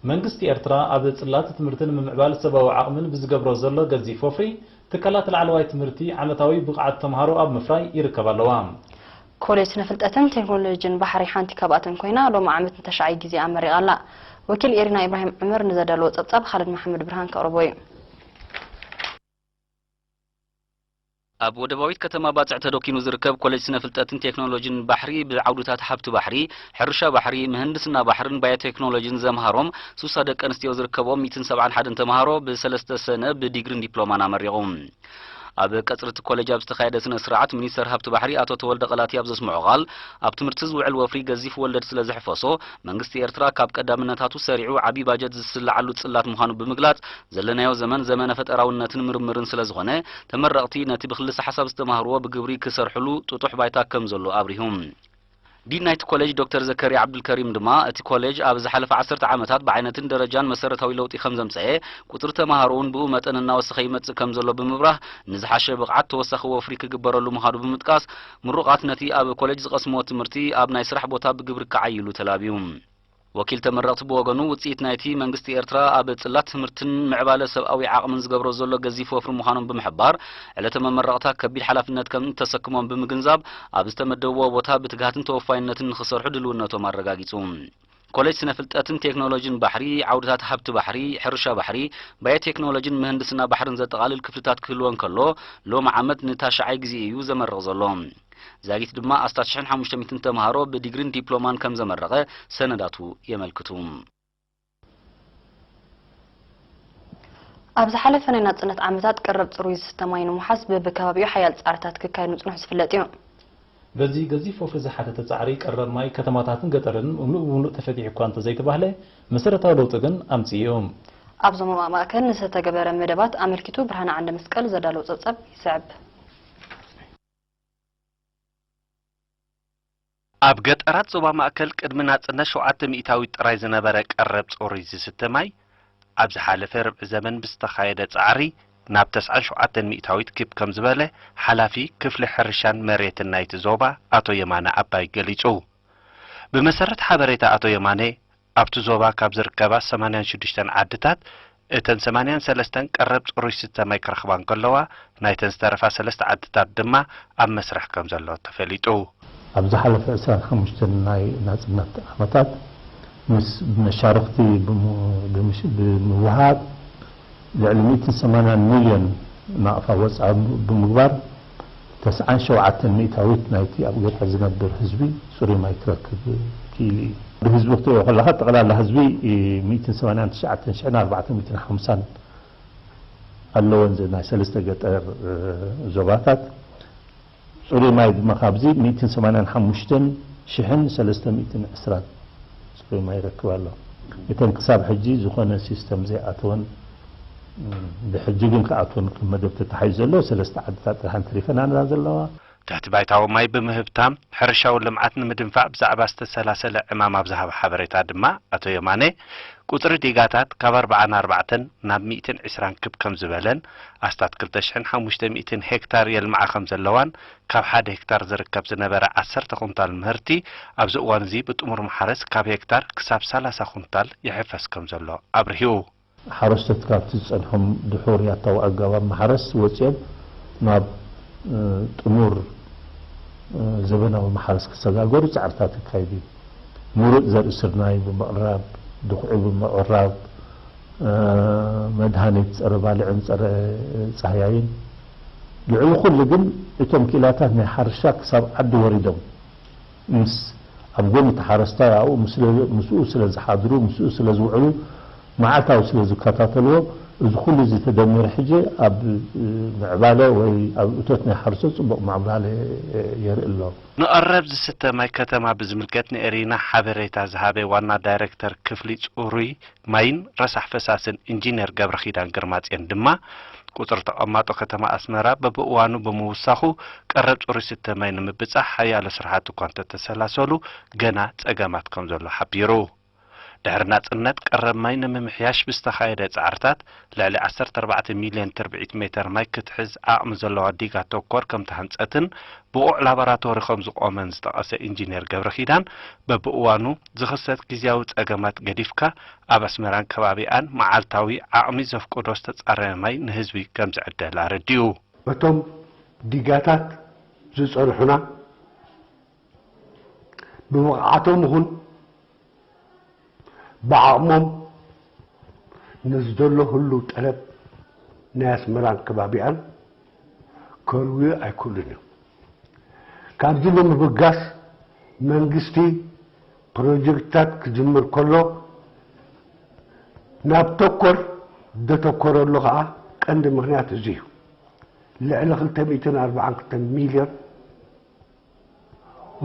መንግስቲ ኤርትራ ኣብ ጽላት ትምህርትን ምምዕባል ሰብኣዊ ዓቕምን ብዝገብሮ ዘሎ ገዚፍ ወፍሪ፣ ትካላት ላዕለዋይ ትምህርቲ ዓመታዊ ብቕዓት ተምሃሮ ኣብ ምፍራይ ይርከባ ኣለዋ። ኮሌጅ ስነ ፍልጠትን ቴክኖሎጂን ባሕሪ ሓንቲ ካብኣተን ኮይና፣ ሎሚ ዓመት ንተሽዓይ ግዜ ኣመሪቓ ኣላ። ወኪል ኤሪና ኢብራሂም ዕመር ንዘዳለዎ ጸብጻብ፣ ኻልድ መሓመድ ብርሃን ከቕርቦ እዩ። ኣብ ወደባዊት ከተማ ባጽዕ ተደኪኑ ዝርከብ ኮሌጅ ስነ ፍልጠትን ቴክኖሎጂን ባሕሪ፣ ብዓውድታት ሃብቲ ባሕሪ፣ ሕርሻ ባሕሪ፣ ምህንድስና ባሕርን ባዮቴክኖሎጂን ዘምሃሮም ሱሳ ደቂ ኣንስትዮ ዝርከቦም ሚእትን ሰብዓን ሓደን ተምሃሮ ብሰለስተ ሰነ ብዲግሪን ዲፕሎማን ኣመሪቑ። ኣብ ቀጽሪ እቲ ኮሌጅ ኣብ ዝተኻየደ ስነ ስርዓት፣ ሚኒስተር ሃብቲ ባሕሪ ኣቶ ተወልደ ቀላቲ ኣብ ዘስምዖ ቃል፣ ኣብ ትምህርቲ ዝውዕል ወፍሪ ገዚፍ ወለድ ስለ ዝሕፈሶ፣ መንግስቲ ኤርትራ ካብ ቀዳምነታቱ ሰሪዑ ዓቢ ባጀት ዝስልዓሉ ጽላት ምዃኑ ብምግላጽ፣ ዘለናዮ ዘመን ዘመነ ፈጠራውነትን ምርምርን ስለ ዝኾነ፣ ተመረቕቲ ነቲ ብክልሰ ሓሳብ ዝተማህርዎ ብግብሪ ክሰርሕሉ ጥጡሕ ባይታ ከም ዘሎ ኣብሪሁ። ዲን ናይቲ ኮሌጅ ዶክተር ዘከርያ ዓብዱልከሪም ድማ፣ እቲ ኮሌጅ ኣብ ዝሓለፈ ዓሰርተ ዓመታት ብዓይነትን ደረጃን መሰረታዊ ለውጢ ከም ዘምጸኤ፣ ቁጽሪ ተማሃሮ እውን ብኡ መጠን እናወሰኸ ይመጽእ ከም ዘሎ ብምብራህ፣ ንዝሓሸ ብቕዓት ተወሳኺ ወፍሪ ክግበረሉ ምዃኑ ብምጥቃስ፣ ምሩቓት ነቲ ኣብ ኮሌጅ ዝቐስምዎ ትምህርቲ ኣብ ናይ ስራሕ ቦታ ብግብሪ ክዓይሉ ተላብዩ። ወኪል ተመረቕቲ ብወገኑ፣ ውጽኢት ናይቲ መንግስቲ ኤርትራ ኣብ ጽላት ትምህርትን ምዕባለ ሰብኣዊ ዓቕምን ዝገብሮ ዘሎ ገዚፍ ወፍሪ ምዃኖም ብምሕባር፣ ዕለተ መመረቕታ ከቢድ ሓላፍነት ከም እተሰክሞም ብምግንዛብ፣ ኣብ ዝተመደብዎ ቦታ ብትግሃትን ተወፋይነትን ንኽሰርሑ ድልውነቶም ኣረጋጊጹ። ኮሌጅ ስነ ፍልጠትን ቴክኖሎጂን ባሕሪ፣ ዓውድታት ሃብቲ ባሕሪ፣ ሕርሻ ባሕሪ፣ ባዮቴክኖሎጂን ምህንድስና ባሕርን ዘጠቓልል ክፍልታት ክህልዎ እንከሎ፣ ሎሚ ዓመት ንታሽዓይ ግዜ እዩ ዘመርቕ ዘሎ። ዛጊት ድማ ኣስታት ሽሕን ሓሙሽተ ሚእትን ተምሃሮ ብዲግሪን ዲፕሎማን ከም ዘመረቐ ሰነዳቱ የመልክቱ። ኣብ ዝሓለፈ ናይ ናጽነት ዓመታት ቀረብ ጽሩይ ዝስተ ማይ ንምውሓስ በብከባቢኡ ሓያል ጻዕርታት ክካየድ ምጽንሑ ዝፍለጥ እዩ። በዚ ገዚፍ ወፍሪ ዝሓተተ ጻዕሪ፣ ቀረብ ማይ ከተማታትን ገጠርን ምሉእ ብምሉእ ተፈቲሑ እኳ እንተዘይተባህለ፣ መሰረታዊ ለውጢ ግን ኣምጺኡ እዩ። ኣብ ዞባ ማእከል ንዝተተገበረ መደባት ኣመልኪቱ ብርሃነ ዓንደ መስቀል ዘዳለዎ ጸብጻብ ይስዕብ። ኣብ ገጠራት ዞባ ማእከል ቅድሚ ናጽነት ሸውዓተ ሚእታዊት ጥራይ ዝነበረ ቀረብ ጽሩይ ዝስተ ማይ፣ ኣብ ዝሓለፈ ርብዒ ዘመን ብዝተኻየደ ጻዕሪ ናብ ተስዓን ሸውዓተን ሚእታዊት ክብ ከም ዝበለ፣ ሓላፊ ክፍሊ ሕርሻን መሬትን ናይቲ ዞባ ኣቶ የማነ ኣባይ ገሊጹ። ብመሰረት ሓበሬታ ኣቶ የማነ፣ ኣብቲ ዞባ ካብ ዝርከባ ሰማንያን ሽዱሽተን ዓድታት፣ እተን ሰማንያን ሰለስተን ቀረብ ጽሩይ ዝስተ ማይ ክረኽባ እንከለዋ፣ ናይተን ዝተረፋ ሰለስተ ዓድታት ድማ ኣብ መስርሕ ከም ዘሎ ተፈሊጡ። ኣብ ዝሓለፈ ዕስራን ሓሙሽተን ናይ ናጽነት ዓመታት፣ ምስ መሻርኽቲ ብሙ-፣ ብምሽ-፣ ብምውሃሃድ፣ ልዕሊ ሚእትን ሰማንያን ሚልዮን ናቕፋ ወጻኢ ብምግባር፣ ተስዓን ሸውዓተን ሚእታዊት ናይቲ ኣብ ገጠር ዝነብር ህዝቢ ጽሩይ ማይ ክረክብ ክኢሉ እዩ። ብህዝቢ ክትሪኦ ከለኻ፣ ጠቕላላ ህዝቢ ሚእትን ሰማንያን ትሽዓተን ሽሕን ኣርባዕተ ሚእትን ሓምሳን ኣለወን፣ ዘ-፣ ናይ ሰለስተ ገጠር፣ እ፣ ዞባታት። ጽሩይ ማይ ድማ ካብዚ ሚእትን ሰማንያን ሓሙሽተን ሽሕን ሰለስተ ሚእትን ዕስራን ጽሩይ ማይ ይረክብ ኣሎ። እተን ክሳብ ሕጂ ዝኾነ ሲስተም ዘይኣተወን፣ እ፣ ብሕጂ ግን ክኣትወን ከም መደብ ተታሒዙ ዘሎ ሰለስተ ዓድታት ጥራሕ እንተሪፈናና ዘለዋ። ትሕቲ ባይታዊ ማይ ብምህብታም ሕርሻዊ ልምዓት ንምድንፋዕ ብዛዕባ ዝተሰላሰለ ዕማም ኣብ ዝሃበ ሓበሬታ ድማ ኣቶ የማነ፣ ቁጽሪ ዲጋታት ካብ ኣርብዓን ኣርባዕተን ናብ ሚእትን ዕስራን ክብ ከም ዝበለን፣ ኣስታት ክልተ ሽሕን ሓሙሽተ ሚእትን ሄክታር የልምዓ ከም ዘለዋን፣ ካብ ሓደ ሄክታር ዝርከብ ዝነበረ ዓሰርተ ኩንታል ምህርቲ፣ ኣብዚ እዋን እዚ ብጥሙር ማሕረስ ካብ ሄክታር ክሳብ ሰላሳ ኩንታል ይሕፈስ ከም ዘሎ ኣብሪሁ። ሓረስቶት ካብቲ ዝጸንሖም ድሑር ያታዊ ኣገባብ ማሕረስ ወጺኦም ናብ፣ እ፣ ጥሙር፣ እ፣ ዘበናዊ ማሕረስ ክሰጋገሩ ጻዕርታት የካይዱ እዩ። ምሩጽ ዘርኢ ስርናይ ብምቕራብ፣ ድኹዒ ብምቕራብ፣ እ፣ መድሃኒት ጸረ ባልዕን ጸረ ጻህያይን። ልዕሊ ኩሉ ግን እቶም ክኢላታት ናይ ሓርሻ ክሳብ ዓዲ ወሪዶም ምስ፣ ኣብ ጎኒ እቲ ሓረስታይ ኣብኡ ምስለ-፣ ምስኡ ስለ ዝሓድሩ፣ ምስኡ ስለ ዝውዕሉ፣ መዓልታዊ ስለ ዝከታተልዎ፣ እዚ ኩሉ እዚ ተደሚሩ ሕጂ ኣብ፣ እ፣ ምዕባለ ወይ ኣብ እቶት ናይ ሓረስቶት ጽቡቕ ምዕባለ የርኢ ኣሎ። ንቐረብ ዝስተ ማይ ከተማ ብዝምልከት ንኤሪና ሓበሬታ ዝሃበ ዋና ዳይሬክተር ክፍሊ ጽሩይ ማይን ረሳሕ ፈሳስን ኢንጂነር ገብረኺዳን ግርማጽዮን ድማ፣ ቁጽሪ ተቐማጦ ከተማ ኣስመራ በብእዋኑ ብምውሳኹ፣ ቀረብ ጽሩይ ዝስተ ማይ ንምብጻሕ ሓያሎ ስራሕቲ እኳ እንተተሰላሰሉ፣ ገና ጸገማት ከም ዘሎ ሓቢሩ። ድሕሪ ናጽነት ቀረብ ማይ ንምምሕያሽ ብዝተኻየደ ጻዕርታት፣ ልዕሊ ዓሰርተ ኣርባዕተ ሚልዮን ትርብዒት ሜተር ማይ ክትሕዝ ዓቕሚ ዘለዋ ዲጋ ተኮር ከም ተሃንጸትን ብቑዕ ላቦራቶሪ ከም ዝቖመን ዝጠቐሰ ኢንጂነር ገብረኺዳን፣ በብእዋኑ ዝኽሰት ግዝያዊ ጸገማት ገዲፍካ፣ ኣብ ኣስመራን ከባቢኣን መዓልታዊ ዓቕሚ ዘፍቅዶ ዝተጻረየ ማይ ንህዝቢ ከም ዝዕደል ኣረዲኡ። እቶም ዲጋታት ዝጸንሑና ብብቕዓቶም ይኹን ብዓቕሞም ነዚ ዘሎ ህሉው ጠለብ ናይ ኣስመራን ከባቢኣን ከርውዩ ኣይክእሉን እዮም። ካብዚ ንምብጋስ መንግስቲ ፕሮጀክትታት ክጅምር ከሎ ናብ ተኮር ዘተኮረሉ ከዓ ቀንዲ ምኽንያት እዚ እዩ። ልዕሊ ክልተ ሚእትን ኣርባዓን ክልተን ሚልዮን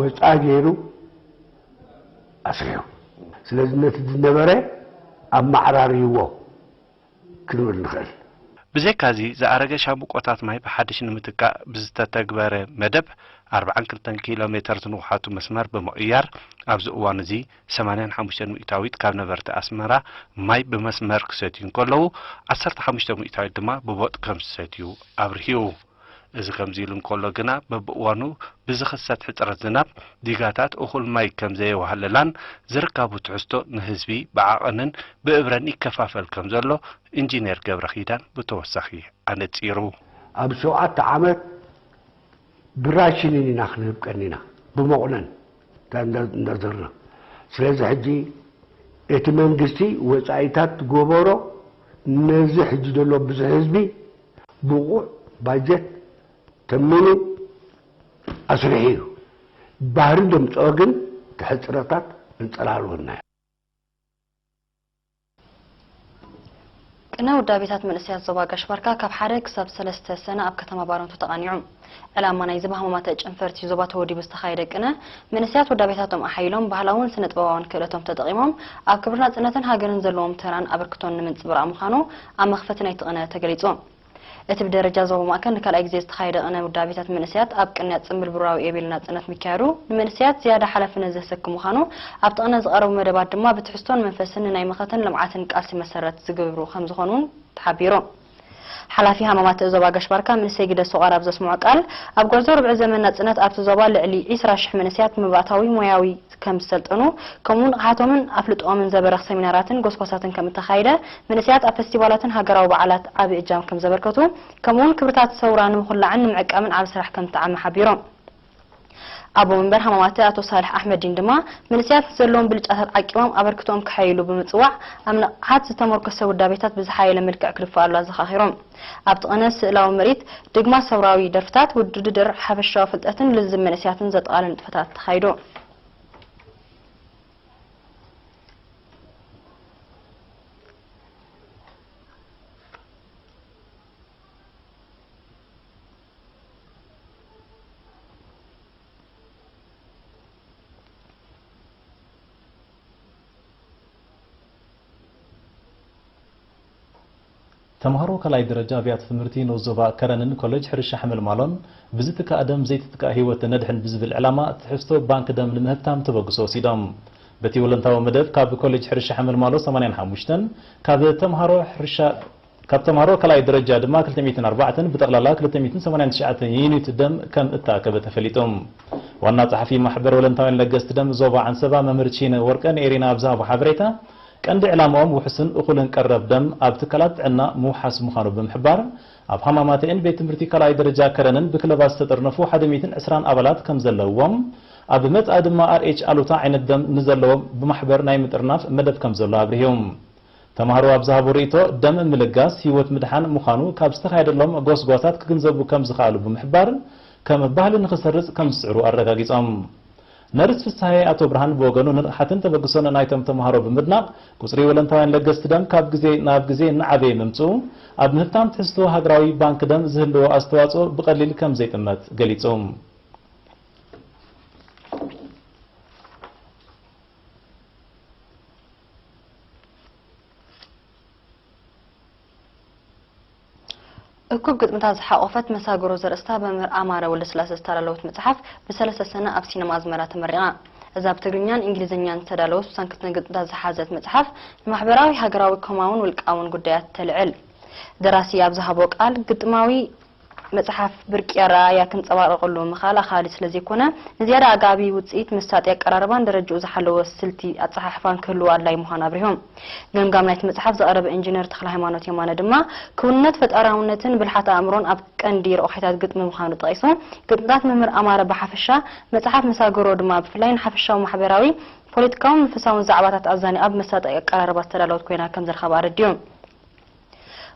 ወፃኢ ገይሩ ኣስሪሑ። ስለዚ ነቲ ዝነበረ ኣመዓራርይዎ ክንብል ንኽእል። ብዘይካዚ፣ ዝኣረገ ሻምብቆታት ማይ ብሓድሽ ንምትካእ ብዝተተግበረ መደብ፣ ኣርባዓን ክልተን ኪሎ ሜተር ዝንውሓቱ መስመር ብምቕያር፣ ኣብዚ እዋን እዚ ሰማንያን ሓሙሽተን ሚእታዊት ካብ ነበርቲ ኣስመራ ማይ ብመስመር ክሰትዩ እንከለዉ፣ ዓሰርተ ሓሙሽተ ሚእታዊት ድማ ብቦጥ ከም ዝሰትዩ ኣብርሂኡ። እዚ ከምዚ ኢሉ እንከሎ ግና፣ በብእዋኑ ብዝኽሰት ሕጽረት ዝናብ፣ ዲጋታት እኹል ማይ ከም ዘየዋህለላን ዝርካቡ ትሕዝቶ ንህዝቢ ብዓቐንን ብእብረን ይከፋፈል ከም ዘሎ ኢንጂነር ገብረኺዳን ብተወሳኺ ኣነጺሩ። ኣብ ሸውዓተ ዓመት ብራሽንን ኢና ክንህብ ቀኒና፣ ብመቑነን እንዳ-፣ እንዳዘርና። ስለዚ ሕጂ እቲ መንግስቲ ወጻኢታት ዝገበሮ ነዚ ሕጂ ዘሎ ብዙሕ ህዝቢ ብቑዕ ባጀት ተሚኑ ኣስሪሑ እዩ። ባህሪ ዘምጽኦ ግን እቲ ሕጽረታት እንጸላልወና እዩ። ቅነ ውዳቤታት መንእሰያት ዞባ ጋሽ ባርካ ካብ ሓደ ክሳብ ሰለስተ ሰነ ኣብ ከተማ ባረንቱ ተቓኒዑ። ዕላማ ናይዚ ብሃማማተ ጨንፈርቲ ዞባ ተወዲቡ ዝተኻየደ ቅነ፣ መንእሰያት ውዳቤታቶም ኣሓይሎም ባህላውን ስነ ጥበባውን ክእለቶም ተጠቒሞም ኣብ ክብሪ ናጽነትን ሃገርን ዘለዎም ተራን ኣበርክቶን ንምንጽብራቕ ምዃኑ ኣብ መኽፈቲ ናይቲ ቅነ ተገሊጹ። እቲ ብደረጃ ዞባ ማእከል ንካልኣይ ግዜ ዝተኻየደ ቅነ ውዳቤታት መንእሰያት ኣብ ቅንያት ጽምብል ብሩራዊ ኤቤል ናጽነት ምክያዱ፣ ንመንእሰያት ዝያዳ ሓላፍነት ዘሰክም ምዃኑ፣ ኣብቲ ቅነ ዝቐረቡ መደባት ድማ ብትሕዝቶን መንፈስን ንናይ መኸተን ልምዓትን ቃልሲ መሰረት ዝገብሩ ከም ዝኾኑን ተሓቢሩ። ሓላፊ ሃማማተ ዞባ ጋሽ ባርካ መንእሰይ ግደ ሶቓር ኣብ ዘስምዖ ቃል፣ ኣብ ጉዕዞ ርብዒ ዘመን ናጽነት ኣብቲ ዞባ ልዕሊ ዒስራ ሽሕ መንእሰያት መባእታዊ ሞያዊ ከም ዝሰልጠኑ፣ ከምኡውን ንቕሓቶምን ኣፍልጥኦምን ዘበርኽ ሰሚናራትን ጎስጓሳትን ከም እተኻየደ፣ መንእሰያት ኣብ ፈስቲቫላትን ሃገራዊ በዓላት ዓቢ እጃም ከም ዘበርከቱ፣ ከምኡውን ክብርታት ሰውራ ንምኹላዕን ንምዕቃብን ዓቢ ስራሕ ከም እተዓመ ሓቢሮም። ኣቦ መንበር ሃማማተ ኣቶ ሳልሕ ኣሕመዲን ድማ፣ መንእሰያት ዘለዎም ብልጫታት ዓቂቦም ኣበርክቶኦም ከሐይሉ ብምጽዋዕ፣ ኣብ ንቕሓት ዝተመርኮሰ ውዳቤታት ብዝሓየለ መልክዕ ክድፋኣሉ ኣዘኻኺሮም። ኣብቲ ቅነ ስእላዊ ምርኢት፣ ድግማ ሰውራዊ ደርፍታት፣ ውድድር ሓፈሻዊ ፍልጠትን ልዝብ መንእሰያትን ዘጠቓልል ንጥፈታት ተኻይዱ። ተምሃሮ ካልኣይ ደረጃ ኣብያተ ትምህርቲ ንኡስ ዞባ ከረንን ኮሌጅ ሕርሻ ሓመልማሎን ብዝትካእ ደም ዘይትትካእ ህይወት ነድሕን ብዝብል ዕላማ ትሕዝቶ ባንክ ደም ንምህብታም ተበግሶ ወሲዶም። በቲ ወለንታዊ መደብ ካብ ኮሌጅ ሕርሻ ሓመልማሎ ሰማንያን ሓሙሽተን፣ ካብ ተምሃሮ ሕርሻ ካብ ተምሃሮ ካልኣይ ደረጃ ድማ ክልተ ሚእትን ኣርባዕተን፣ ብጠቕላላ ክልተ ሚእትን ሰማንያን ትሽዓተን ዩኒት ደም ከም እተኣከበ ተፈሊጡ። ዋና ጸሓፊ ማሕበር ወለንታውያን ለገስቲ ደም ዞባ ዓንሰባ መምህር ቺነ ወርቀ ንኤሪና ኣብ ዝሃቦ ሓበሬታ፣ ቀንዲ ዕላማኦም ውሑስን እኹልን ቀረብ ደም ኣብ ትካላት ጥዕና ምውሓስ ምዃኑ ብምሕባር፣ ኣብ ሃማማተኤን ቤት ትምህርቲ ካልኣይ ደረጃ ከረንን ብክለባት ዝተጠርነፉ ሓደ ሚእትን ዕስራን ኣባላት ከም ዘለውዎም፣ ኣብ መጻኢ ድማ ኣር ኤች ኣሉታ ዓይነት ደም ንዘለዎም ብማሕበር ናይ ምጥርናፍ መደብ ከም ዘሎ ኣብሪሁ። ተምሃሮ ኣብ ዝሃቦ ርእይቶ፣ ደም ምልጋስ ህይወት ምድሓን ምዃኑ ካብ ዝተኻየደሎም ጎስጓሳት ክግንዘቡ ከም ዝኸኣሉ ብምሕባር፣ ከም ባህሊ ንኽሰርጽ ከም ዝጽዕሩ ኣረጋጊጾም። ነርስ ፍስሃየ ኣቶ ብርሃን ብወገኑ፣ ንንቕሓትን ተበግሶን ናይቶም ተምሃሮ ብምድናቕ፣ ቁጽሪ ወለንታውያን ለገስቲ ደም ካብ ግዜ ናብ ግዜ እናዓበየ ምምጽኡ፣ ኣብ ምህብታም ትሕዝቶ ሃገራዊ ባንክ ደም ዝህልዎ ኣስተዋጽኦ ብቐሊል ከም ዘይጥመት ገሊጹ። እኩብ ግጥምታት ዝሓቖፈት መሳግሮ ዘርእስታ ብመምህር ኣማረ ወልደስላሰ ዝተዳለወት መጽሓፍ ብሰለስተ ሰነ ኣብ ሲነማ ኣዝመራ ተመሪቓ። እዛ ብትግርኛን እንግሊዝኛን ዝተዳለወት ስሳን ክልተን ግጥምታት ዝሓዘት መጽሓፍ፣ ንማሕበራዊ፣ ሃገራዊ፣ ኮማውን ውልቃውን ጉዳያት ተልዕል። ደራሲ ኣብ ዝሃቦ ቃል፣ ግጥማዊ መጽሓፍ ብርቂ ኣረኣእያ ክንጸባረቐሉ ምኽኣል ኣኻሊ ስለ ዘይኮነ፣ ንዝያዳ ኣጋቢ ውጽኢት መሳጢ ኣቀራርባን ደረጃኡ ዝሓለወ ስልቲ ኣጸሓሕፋን ክህልዎ ኣድላዪ ምዃኑ ኣብሪሆም። ገምጋም ናይቲ መጽሓፍ ዘቕረበ ኢንጂነር ተኽለሃይማኖት የማነ ድማ፣ ክውንነት ፈጠራውነትን ብልሓት ኣእምሮን ኣብ ቀንዲ ረቑሒታት ግጥሚ ምዃኑ ጠቒሱ፣ ግጥምታት መምህር ኣማረ ብሓፈሻ፣ መጽሓፍ መሳገሮ ድማ ብፍላይ ንሓፈሻዊ ማሕበራዊ፣ ፖለቲካውን መንፈሳውን ዛዕባታት ኣዛኒ ኣብ መሳጢ ኣቀራርባ ዝተዳለወት ኮይና ከም ዝረኸባ ኣረዲኡ።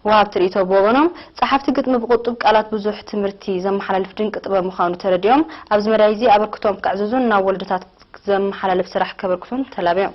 ወሃብቲ ርእይቶ ብወገኖም፣ ጸሓፍቲ ግጥሚ ብቕጡብ ቃላት ብዙሕ ትምህርቲ ዘመሓላልፍ ድንቂ ጥበብ ምዃኑ ተረዲኦም፣ ኣብዚ መዳይ እዚ ኣበርክቶኦም ከዕዝዙን ናብ ወለዶታት ዘመሓላልፍ ስራሕ ከበርክቱን ተላብዮም።